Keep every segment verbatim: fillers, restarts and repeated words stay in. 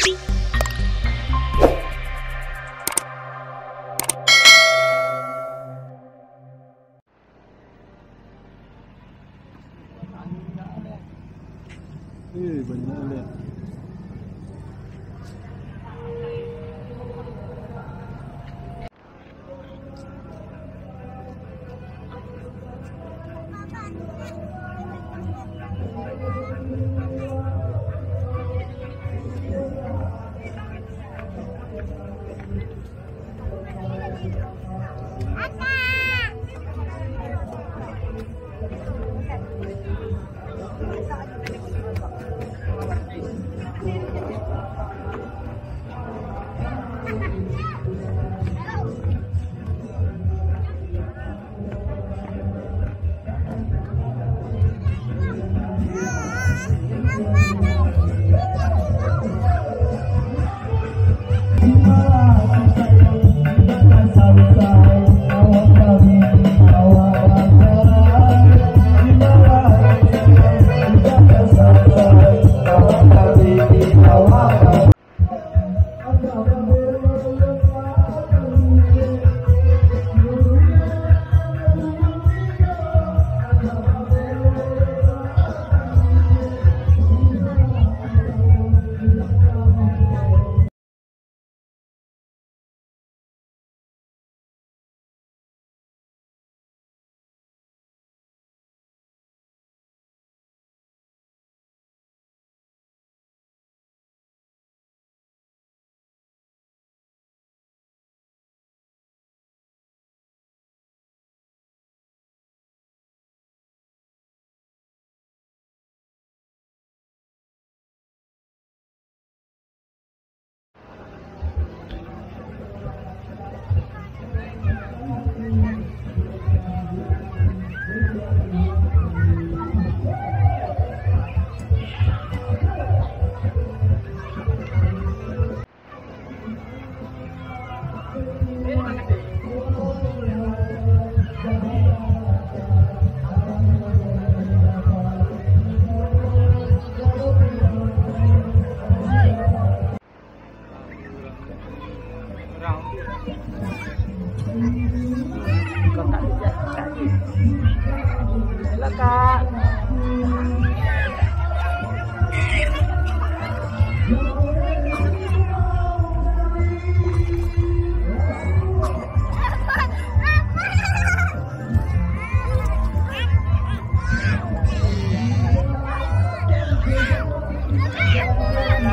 Eh, banyak leh.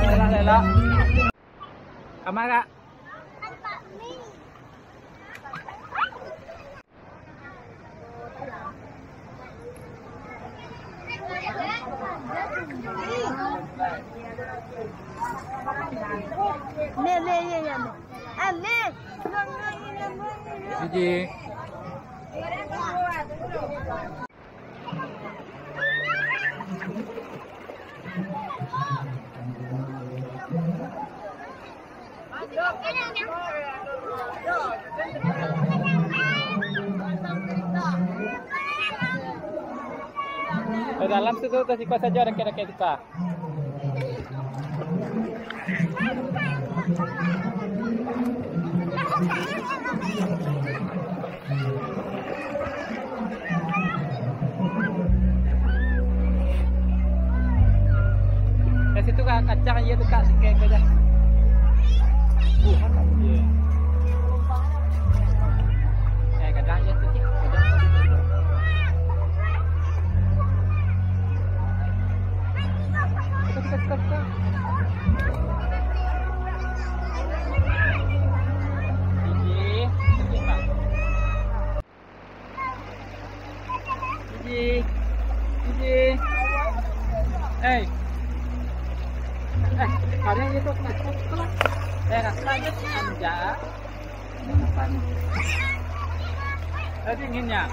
Elak, elak. Kamara. Siji. Ka dalam situ, ka siko sajo, dakek-dakek siko. Ka situ, Kak, kacang iyo tu, Kak, sikek aja. Tuhan, Kak. Iyo. Eh, kadang iyo tu, Kak. Kadang. Situ, situ, situ, situ. Siji, siji, Kak. Siji. Siji. Eh. Eh, kalian itu kena cek lah. Eh, rasa aja sih, anjay. Eh, dinginnya.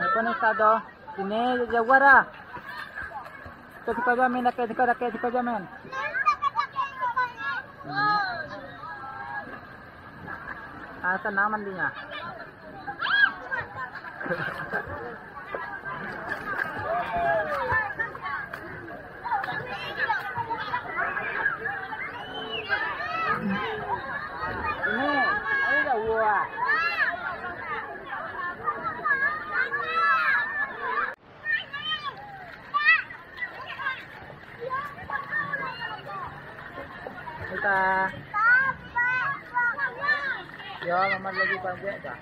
Apa ni, Ustaz, doh? Sini, jauah dah. Dakek siko jo, Min, dakek siko, dakek siko jo, Min. Hmm. Ah, sanang mandinyo. Ini, ini dah buah. Kita. Yo, Mamat lagi panjak dah.